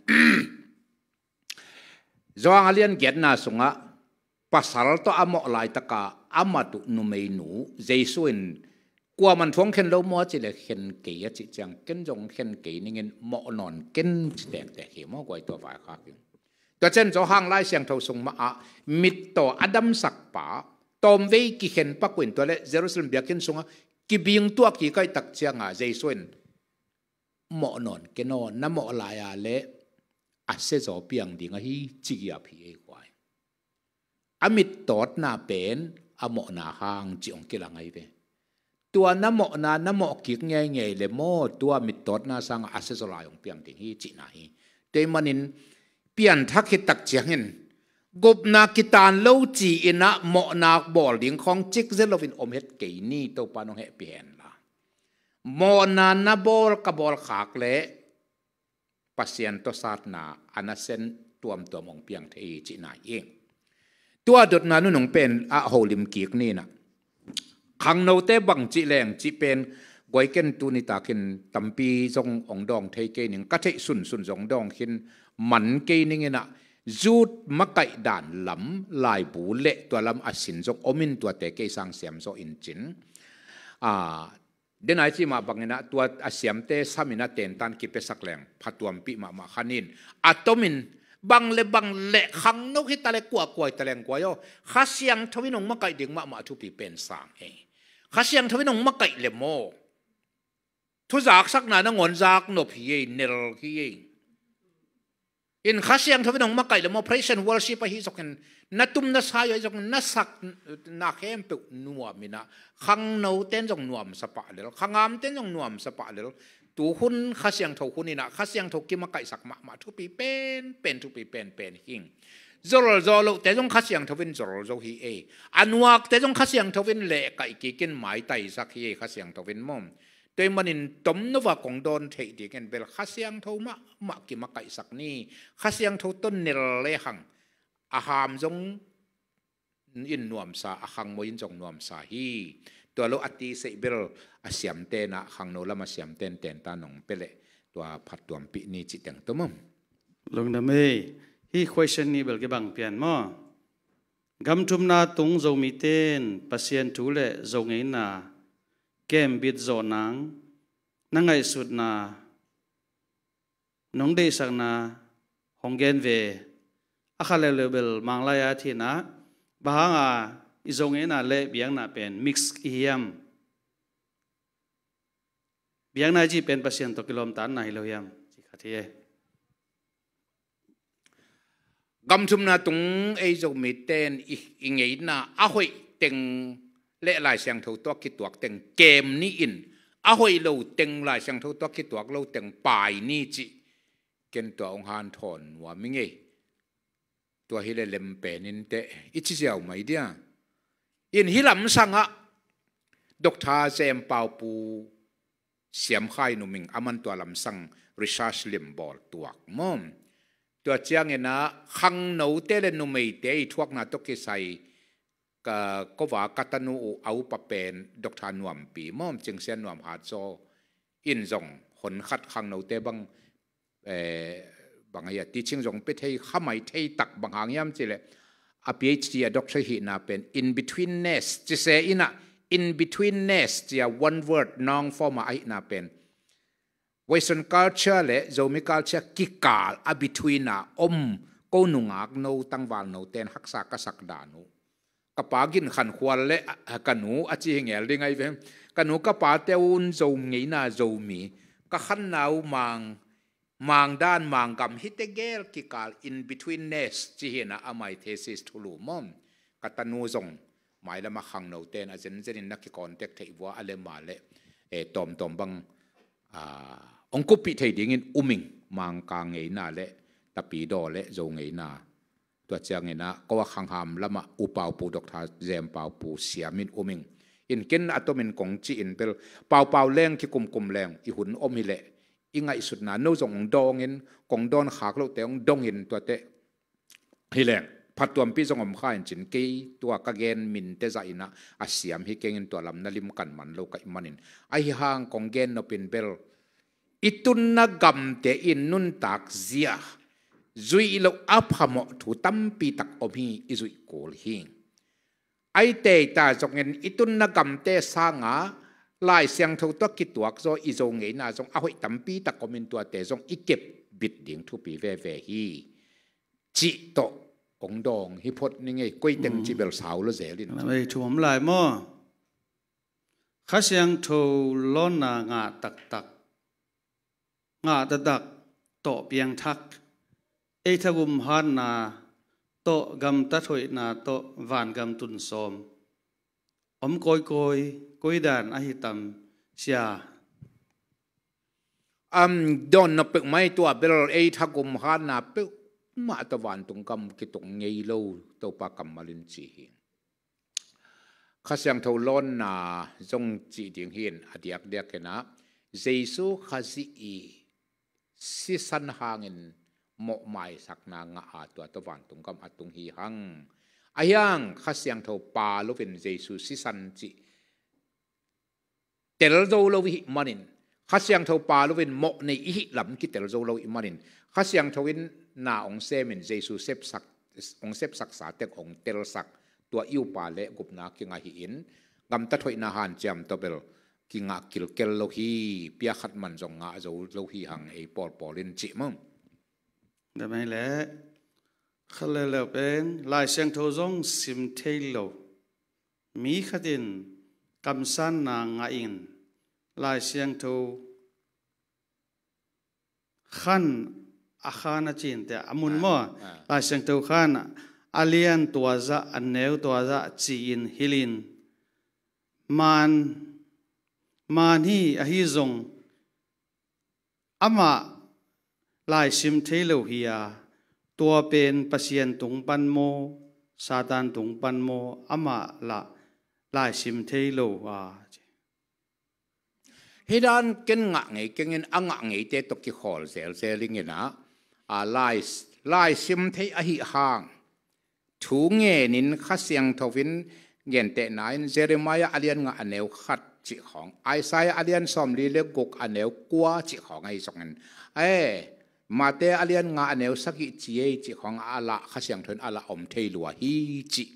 Johan a lian giatna sungah pasal tawh a mawh laitaka a mat uh numeinu Jesu in, "Kuaman thu hong khen lo maw?" a cih leh, "Khen kei," a cih ciang, "Ken zong khen kei ning in mawh nawn ken," ci tektek hi maw, guai tua vaikhak in. Tua ciang Johan Lai Siangtho sung mah ah mittaw a damsak pa tawmvei kikhen pak uh in, tua leh Jerusalem biakinn sungah kibing tuak kik ahih tak ciangah Jesu in, "Mawh nawn ken aw, na mawh lai-a leh a siazaw piang ding ahi," ci giap hi ei guai. A mittawtna pen a mawhna hang cih hong kilang ahi ve. Tua na mawhna na mawh kik ngeingei leh maw, tua mittawtna sangah a siazaw lai hong piang ding hi cihna hi. Tua ahih manin pianthak khit tak ciangin gupna kitan lo ci-in ah mawhna bawl ding khawng cik zia loin om het kei ni, Topa nong hehpih hen la. Mawhna na bawl ka bawl khak leh Pasian tawh satna a nasem tuamtuam hong piang thei hi cihna hi. Tua dotna nunung pen ah holim kik ni in ah. Khangnote bang cih leng cih pen guai ken tuni takin tampi zong hong dawng thei kei ning, ka theih sunsun zong dawng khin man kei ning in ah, Youth makaih dan lam laibu leh tua lam a sin zong om in, tuate kei sang siam zaw in cin. Ah, denai cih mah bangin ah tua a siamte sam in ah tentan kipiasak leng phatuampih mahmah kha ning. A tomin bang le bang leh khangno hi ta leh kua kua hi ta leng guai aw, Kha Siangtho in hong makaih ding mahmah thupi pen sang hi. Kha Siangtho in hong makaih leh maw, thuzaksakna nangawn zak nop hi ei, nel hi ei. In Kha Siangtho in hong makaih leh maw, praise and worship ahi zongin, na tum na sai ahi zongin, na sakna khempeuh nuam in ah, khangnote in zong nuamsa pah lel, khangamte in zong nuamsa pah lel. Tu hun Kha Siangtho hun in ah, Kha Siangtho kimakaihsak mahmah thupi penpen, thupi penpen hi. Zol zaw lohte zong Kha Siangtho in zol zo hi ei. A nuakte zong Kha Siangtho in lehkaih kik in maitaisak hi ei, Kha Siangtho in maw. Tua ahih manin tomno va kong dawn theih dingin bel Kha Siangtho mahmah kimakaihsak ni. Kha Siangtho tawh nel lehang a ham zong in nuamsa, a khangmoi in zong nuamsa hi. Tua lo a tiseih bel a siamte in ah, khangno lam a siamte in tentan hong pia leh tua phatuampih ni cih teng tua maw. Lungdam ei. Hih question nih bel kibang pian maw. Gam thumna tung Zomite in Pasian thu leh Zo ngeina kembit zawh nang, na ngaihsutna, nong deihsakna hong gen ve. A khat leuleu bel Mang lai-a thina, bang hanga i Zo ngeina leh biakna pen mix i hiam? Biakna i cih pen Pasian tawh kilawmtatna hi lo hiam? Ci khat hi e. Gam thumna tung ei Zomite in i, i ngeina a hoih teng leh Lai Siangtho tawh kituak teng kem ni in, a hoih lo teng, Lai Siangtho tawh kituak lo teng pai ni cih ken tua hong hanthawn nuam ing ei. Tua hi leh lem pen in teh i ci ziau mai dia. In hih lamsangah Doctor Zem Pau Pu siam kha in um ing, aman tua lamsang research lim bawl tuak maw. Tua ciangin ah khangnote leh numeite i thuakna tawh kisai ka kova ka tanu uh a upa pen Doctor Nuampi maw, Cing Sian Nuam Hat Zaw in zong hon khat khangnote bang, eh, bang ahi a, teaching zong pia thei kha mai thei tak, bang hang hiam cih leh a PhD, a doctorate hihna pen in betweenness ci se in ah, in betweenness ci a one word noun form a ahihna pen Western culture leh Zomi culture kikal a between a om, ko nungak no, tangval note in haksa ka sak dan uh. Ka pa gin khankhual leh, ah, ka nu a ci hi ngel ding ahi ve. Ka nu ka pate un Zo ngeina Zomi, ka khanna uh Mang, Mang dan, Mang gam hi tegel kikal, in betweenness ci hi in ah, amah i thesis thulu maw. Ka tanu zong mailam a khangnote in a zenzen in na kicontact theih vua a lem a leh, eh, tawmtawm bang, ah, hong kuppih thei dingin um ing, Mang ka ngeina leh Tapidaw leh Zo ngeina. Tua ciangin ah ko a khangham lamah U Pau Pu, Doctor Zem Pau Pu siam in um ing. In ken a tomin kong cih in bel, Pau Pau leng kikumkum leng i hun om hi leh, i ngaihsutna no zong hong dawngin, kong dawn khak lohte hong dongin tuate hileng phattuampi zong om kha in cin, kei tua ka gen minte zah inah a siam hi kengin tua lam na limkan man lo ka hih manin. Ahi hang kong gen nopin bel i tunna gamte in nuntak zia zuih loh a phamawh thu tampi tak om hi, i zuih kul hi. Ai teita zongin i tunna gamte sanga Lai Siangtho tua kituak zaw i Zo ngeina zong a hoih tampi tak omin tuate zong i kep bit ding thupi veve hi. Cih tawh hong dawng hi phot ni ngei, koi teng ci bel sau lo zel in. Lam ei thu om lai maw? Kha Siangtho lawnna ngah taktak, ngah taktak tawh piangthak, ei thagum hatna tawh, gamtat hoihna tawh, vangam tun sawm om kawikawi, koi dan ahi tam sia? Am, dawn na peuhmah tua bel ei thagum hatna peuhmah tawh vantung gam kitung ngei lo, Topa kammal in ci hi. Kha Siangtho lawnna zong cih ding hi in, a diakdiak inah Jesu Khazih i sisan hangin mawhmaisakna ngah a tua tawh vantung gam a tung hi hang. Ahi hang Kha Siangtho pha loin Jesu sisan cih tel zo lo i hih manin, Kha Siangtho pha loin mawh nei i hih lam kitel zo lo i hih manin, Kha Siangtho in na hong semin Jesu sepsak, hong sepsaksa tek hong telsak, tua i upa le gupna kingah hi in, gamtat hoihna hanciam tawh bel kingah kilkel lo hi, pia khat man zong ngah zo lo hi hang ei pawlpawl in cih maw? Damai le khat leuleu pen Lai Siangtho zong sim thei lo. Mi khatin kamsanna ngah in Lai Siangtho khan a khan a cinte a mun maw? Ah, ah. Lai Siangtho khan a lian tua zah, a neu tua zah ci-in hilhin man, man hi ahi zong amah lai sim thei lo hi a, tua pen Pasian tung pan maw, Satan tung pan maw, amah lah lai sim thei lo a. Hi dan ken ngah ngei kengin a ngah ngeite tawh kikhawl zelzel ing inah, a lai, lai sim thei ahi hang thu ngenin Kha Siangtho in gentehna in Jeremiah a lian nga a neu khat cih khawng, Isaiah a lian sawmli le guk a neu kua cih khawng ahi zongin, e, Mate a lian nga a neu sagih ci ei cih khawng a lah Kha Siangtho in a lah om thei lua hi cih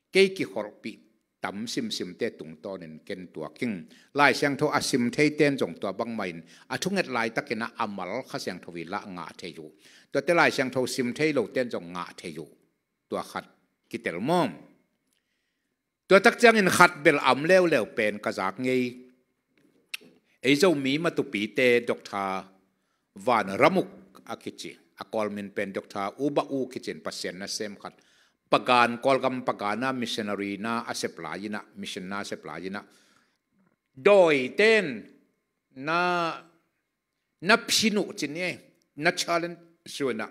kei kikholhpih tam simsimte tungtawnin ken tuak ing. Lai Siangtho a sim theiten zong tua bangmahin a thunget laitakin a mal Kha Siangtho i lah ngah thei uh. Tuate Lai Siangtho sim thei loten zong ngah thei uh. Tua khat kitel maw? Tua tak ciangin khat bel a om leuleu pen ka zak ngei. Ei Zomi matupite Doctor Van Ramuk a kici, a Kawl min pen Doctor U Ba U kici in, Pasian nasem khat. Pagan, Kawlgam Pagan a missionary na a sep lai inah, mission na a sep lai inah, dawiten na na phin uh cin e, na challenge suina.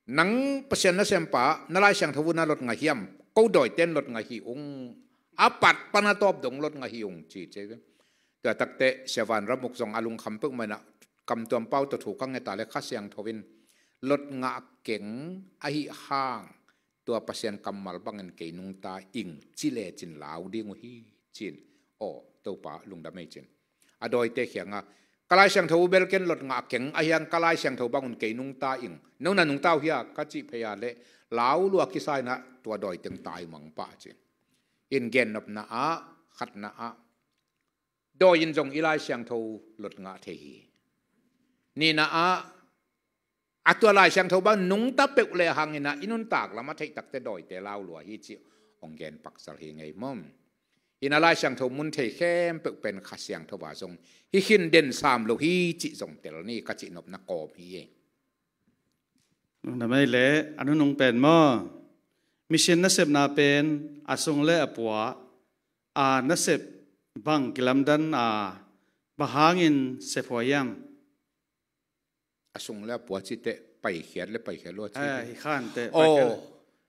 Nang Pasian nasempa, na Lai Siangtho uh na lot ngah hiam? Ko dawiten lot ngah hi ung. A pat pan a tawp dong lot ngah hi ung ci ci. Tua takte Sia Van Ramuk zong a lungkham peuhmah inah, kamtuam pau tawh thu ka nget a le Kha Siangtho in lot ngah keng ahi hang tua Pasian kammal bangin kei nungta ing ci lecin lau ding uh hi cin. Aw, Topa lungdam ei cin. A dawite khianga, ka Lai Siangtho uh bel ken lot ngah keng ahi hang ka Lai Siangtho bangun kei nungta ing. No na nungta uh hia ka cih phei a le lau lua kisa inah tua dawiteng taimang pah cin. In gennopna ah, khatna ah, dawi in zong i Lai Siangtho lot ngah thei hi. Nihna ah, a tua Lai Siangtho bang nungta peuh le hangin ah i nuntak lam a theih takte dawite lau lua hi cih hong gen paksal hi ngei maw? Inah Lai Siangtho mun thei khempeuh pen Kha Siangtho a zong hi khin den sam lo hi cih zong tel ni ka cih nopna kawm hi e. Nungdam ei le a nunung pen maw? Mission nasepna pen a sung le a pua a nasep bang kilamdan a, bang hangin sephuai hiam? A sung le a pua cite paikhiat le paikhiat lua cite. Eh, hi khan te, oh, paikhiat le.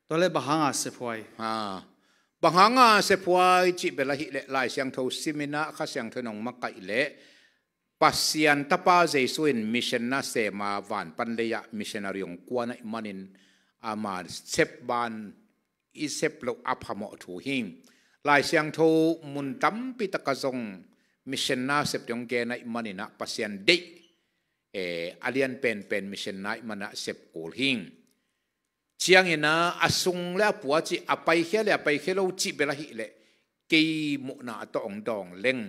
Tua le bang hanga sephuai? Ha. Bang hanga sephuai cih bel ahih leh Lai Siangtho sim inah Kha Siangtho in hong makaih leh Pasian Tapa Jesu in mission na sem a, van pan lei ah missionary hong kuan ahih manin ama sep ban i sep loh a phamawh thu hi. Lai Siangtho mun tampi tak ah zong mission na sep ding hong gen ahih manin ah Pasian deih, eh, a lian penpen mission na ahih manin ah sep kul hi. Ciangin ah a sung le a pua cih, a paikhia le a paikhia lo cih bel ahih leh kei muhna tawh hong dawng leng,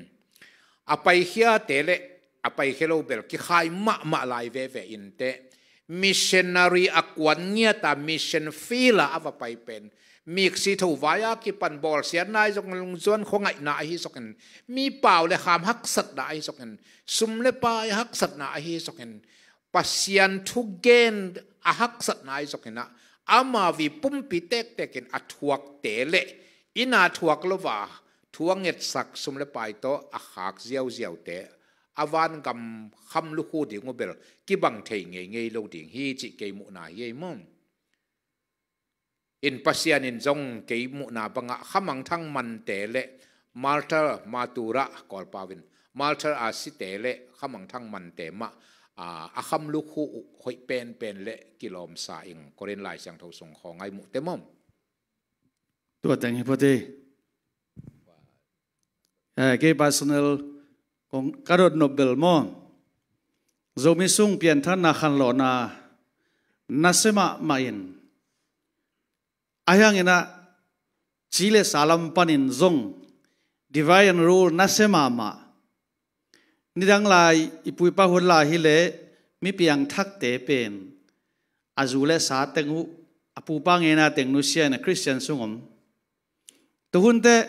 a paikhiate le a paikhia lo bel kikhai mahmah lai veve inteh, missionary a kuan ngiat a mission field ah a va pai pen, miksi tho vai a kipan bawlsiatna ahi zongin, lungzuan khuangaihna ahi zongin, mi pau le kham haksatna ahi zongin, sum le pai haksatna ahi zongin, Pasian thugen a haksatna ahi zongin ah, ama vi pumpi tektek in a thuakte le inn a thuak lo a thu a ngetsak sum le pai tawh a khak ziauziaute, a vangam kham lukhu ding uh bel kibang thei ngeingei lo ding hi cih kei muhna hi ei maw. In Pasian in zong kei muhna bangah khamangthang mante le martyr, martura Kawlpau in martyr a site le khamangthang mante mah, a, a kham lukhu uh hoih penpen le kilawmsa ing. Korin Lai Siangtho sung khawng ah i muhte maw. Tua teng hi phot hi. Eh, kei personal kong ka dot nop bel maw, Zomi sung pianthakna khanlawhna nasia mahmah in, ahi hangin ah ci le sa lam panin zong divide and rule nasia mahmah. Nidang lai i pu i pa hun lai hi leh mi piangthakte pen a zu le sa teng uh, a pupa ngeina teng nusia in a Khristian sung om. Tuhun teh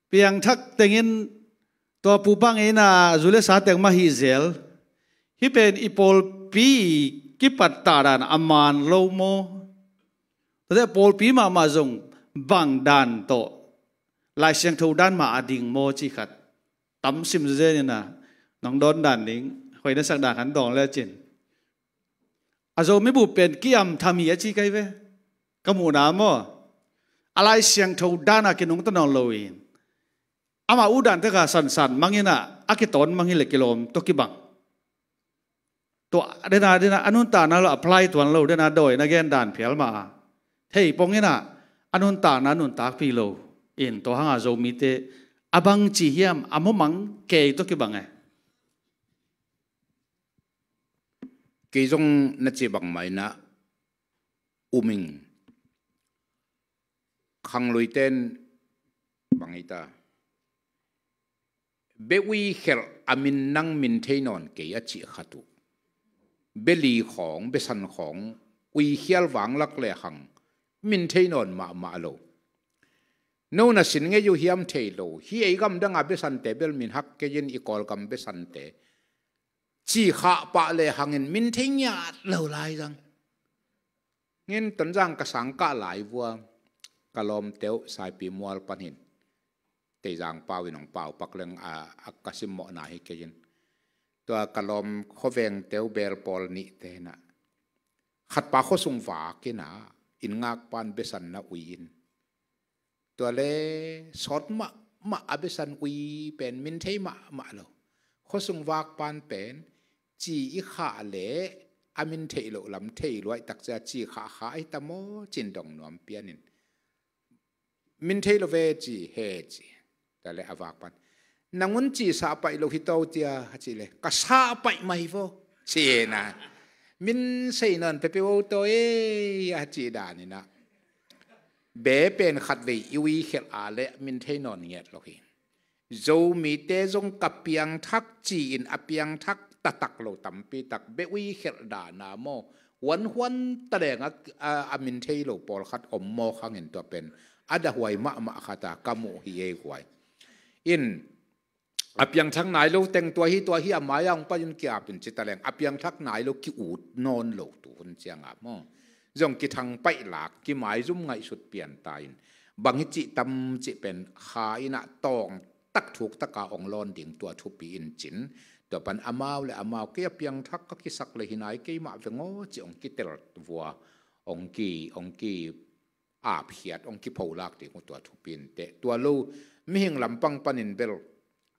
piangthak tengin tua pupa ngeina a zu le sa teng mah hi zel. Hih pen i pawlpi kipat tak dan a man lo maw? Tua teh pawlpi mahmah zong bang dan tawh Lai Siangtho dan mah a ding maw cih khat tam sim zen in ah, nong dawn dan ding, hoih na sak dan khat dawng lecin. A Zomi bup pen kiam tham hi a ci kei ve. Ka muhna maw, a Lai Siangtho dan a kinungta nawn lo in, ama uh dan tek a sansan mang in ah, a kitawn mang hi leh kilawm tawh kibang. Tua dena, dena a nuntakna lo, apply tuan lo, dena dawi na gen dan phial mah a thei pong in ah, a nuntakna nuntakpih lo in, tua hang a Zomite a bang ci hiam, a mumang kei tawh kibang e. Kei zong na ci bang mah in ah um ing. Khangluite in bang hi ta, beh ui khelh a min nang min thei nawn kei a cih khat uh. Beh li khawng, beh san khawng ui khial vanglak lehang min thei nawn mahmah lo. No na sin ngei uh hiam thei lo. Hih ei gamdang a beh sante bel min hak kei in, i Kawlgam beh sante ci khah pah lehang in min thei ngiat lo lai zang. Ngen Tonzang ka sang kah lai vua, ka lawmte uh Saipimual panin Teizang pau in hong pau pak leng a, a ka simmawhna hi kei in. Tua ka lawm khuavengte uh bel pawl nihte in ah, khatpa khuasung vak in ah, inn ngakpa'n beh san na ui in. Tua le sawt mahmah a beh san ui pen min thei mahmah lo. Khuasung vakpa'n pen ci i khah leh a min theih loh lam thei luai tak cia, ci khah khah ahi ta maw ci-in dong nuam pian in, min thei lo ve ci, he ci. Tua le a vakpa'n, nang un ci sah paih lo hi to cia a cih leh, ka sah paih mah hi vo ci in ah, min sei nawn peuhpeuh o to ei a cih dan in ah, beh pen khatvei i ui khelh a leh min thei nawn ngiat lo hi. Zomite zong ka piangthak ci-in a piangthak taktak lo tampi tak beh ui khelh dan a maw, huanhuan taleng a, a, a min thei lo pawlkhat om mawk hangin, tua pen a dahuai mahmah khat a ka muh hi ei guai. In a piangthak nai lo teng tua hi, tua hi, a mai-ah hong pai un ki-ap in ci taleng, a piangthak nai lo ki-ut nawn lo tu hun ciang a maw, zong kithangpaih lak, kimaizum ngaihsut pian ta in, bang hi cih tam cih pen kha in ah tawng tak thuk tak a hong lawn ding tua thupi in cin. Tua pan amau le amau, kei a piangthak ka kisak leh hi nai kei mah veng aw ci hong kitel vua, hong ki, hong ki apkhiat, hong kipholak ding uh tua thupi in teh. Tua lo mihing lampang panin bel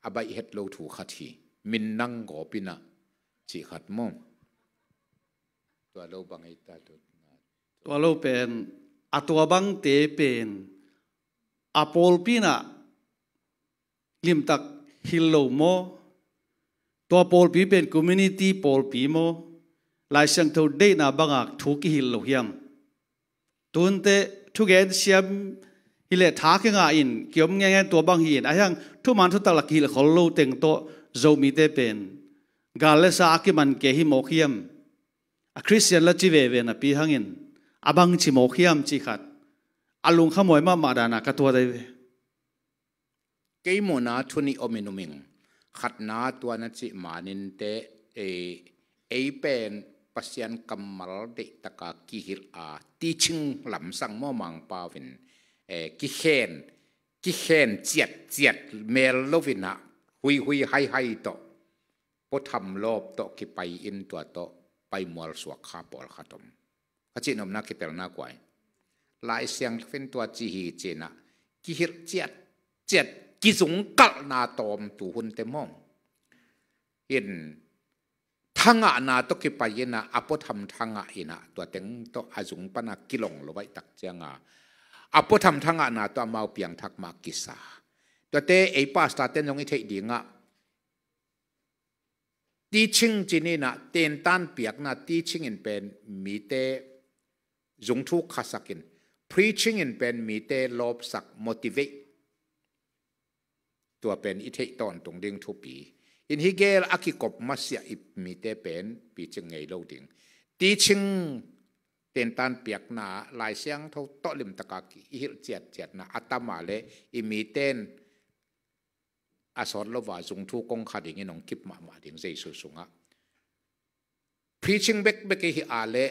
a baih het lo thu khat hi. min nang gawp in ah cih khat maw? Tua lo bang ei ta tu. Tua lo pen, a tua bangte pen a pawlpi in ah limtak hilh lo maw? Tua pawlpi pen community pawlpi maw? Lai Siangtho deihna bangah thu kihilh lo hiam? Tunte thugen siam hileh tha kingah in kiom ngengen tua bang hi in, ahi hang thuman thutak la kihilh khol lo teng tawh Zomite pen gal le sa a kiman kei hi mawk hiam? A Khristian la ci veve napi hangin a bang ci mawk hiam cih khat a lungkhamhuai mahmah dana ka tuat ahi ve. Kei muhna thu nih om in um ing. Khatna tua na cih manin te, ei, ei pen Pasian kammal deihtaka kihilh a, teaching lamsang maw, Mangpau in, eh, kikhen, kikhen ciatciat mel lo in ah, huihui haihai tawh, puatham lawp tawh kipai in tua tawh paimual suak kha pawlkhat om. Ka cihnopna kipelna kuai. Lai Siangtho in tua ci hi ci in ah, kihilh ciatciat, kizungkalhna tawm tu hunte maw? In thangahna tawh kipai in ah, a puatham thangah in ah, tua teng tawh a zung pana kilong lo baih tak cianga, a puatham thangahna tawh amau piangthak mah kisa. Tuate ei pastor ten zong i theih dingah, teaching ci-in ah, tentan piakna, teaching in pen mite zungthuk khasak in, preaching in pen mite lawpsak, motivate. Tua pen i theih tawntung ding thupi. In hi gel a kikop masiah i mite pen picing ngei lo ding. Teaching tentan piakna, Lai Siangtho tawh limtaka ki-, i hilh ciatciatna a tama le i miten a sawt lo va zungthuk kong kha dingin hong kip mahmah ding Jesu sungah. Preaching bekbek i hi a le,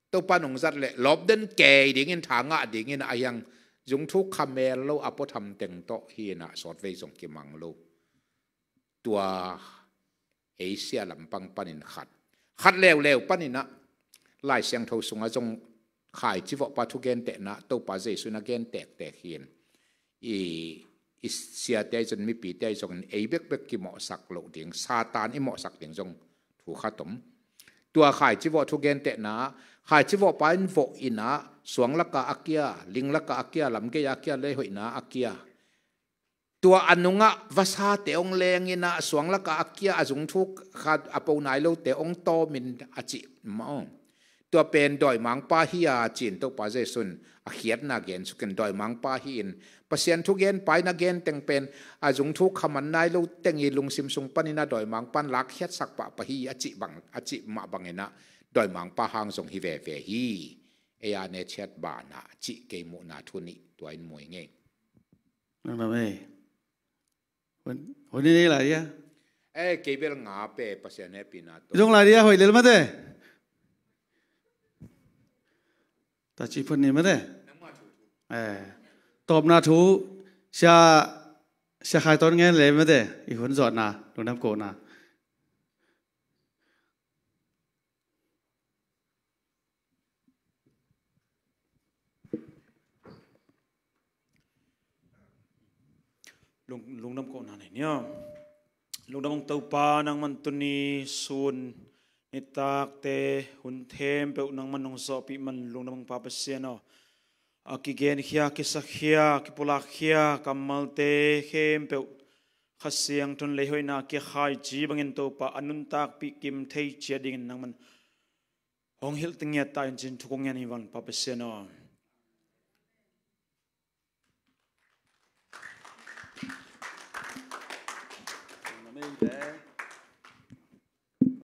Topa nungzat le lawpden kei dingin, thangah dingin, ahi hang zungthuk kha mel lo a puatham teng tawh hi in ah sawtvei zong kimang lo. Tua Asia lampang panin khat. Khat leuleu panin ah Lai Siangtho sungah zong khaici vawhpa thugentehna Topa Jesu in a gen tektek hi in, i, i siate ahi zong, mipite ahi zongin ei bekbek kimawhsak loh ding, Satan i mawhsak ding zong thu khat om. Tua khaici vawh thugentehna, khaici vawhpa in vawh in ah, suang lakah a kia, ling lakah a kia, lamgei a kia, leihoihna a kia. Tua a nungah vasate hong leng in ah, suang lakah a kia, a zungthuk kha a po nai lote hong tawm in a cih mah aw. Tua pen dawimangpa hi a ci-in Topa Jesu in a khiatna gen sukin, dawimangpa hi in, Pasian thugenpa in a gen teng pen a zungthuk kha man nai lo teng i lungsim sung panin a dawimangpa in lakkhiatsak pahpah hi a cih bang, a cih mah bangin ah dawimangpa hang zong hi veve hi. Ei a ne ciat banah cih kei muhna thu nih tua in mu ing ei. Nang nam ei. Hun, hun in ei lai dia. Eh, kei bel nga pe Pasian hehpihna tawh. Zong lai dia hoih lel mate. Ta ci phun ni mate. Eh, tawpna thu sia, sia khai ton ngen le mate. I hun zawhna, lungdam kohna. Lung, lungdam kohna nei nia. Lungdam ung Topa, nangman tuni sun nitakte hun khempeuh nangman nong zawhpih man lungdam ung Pa Pasian aw. A kigenkhia, kisakkhia, kipulakkhia kammalte khempeuh Kha Siangtho in leihoihna a kia khaici bangin Topa a nuntakpih kim thei ciat dingin nangman hong hilh tengiat ta in cin thu kong ngen hi van Pa Pasian aw.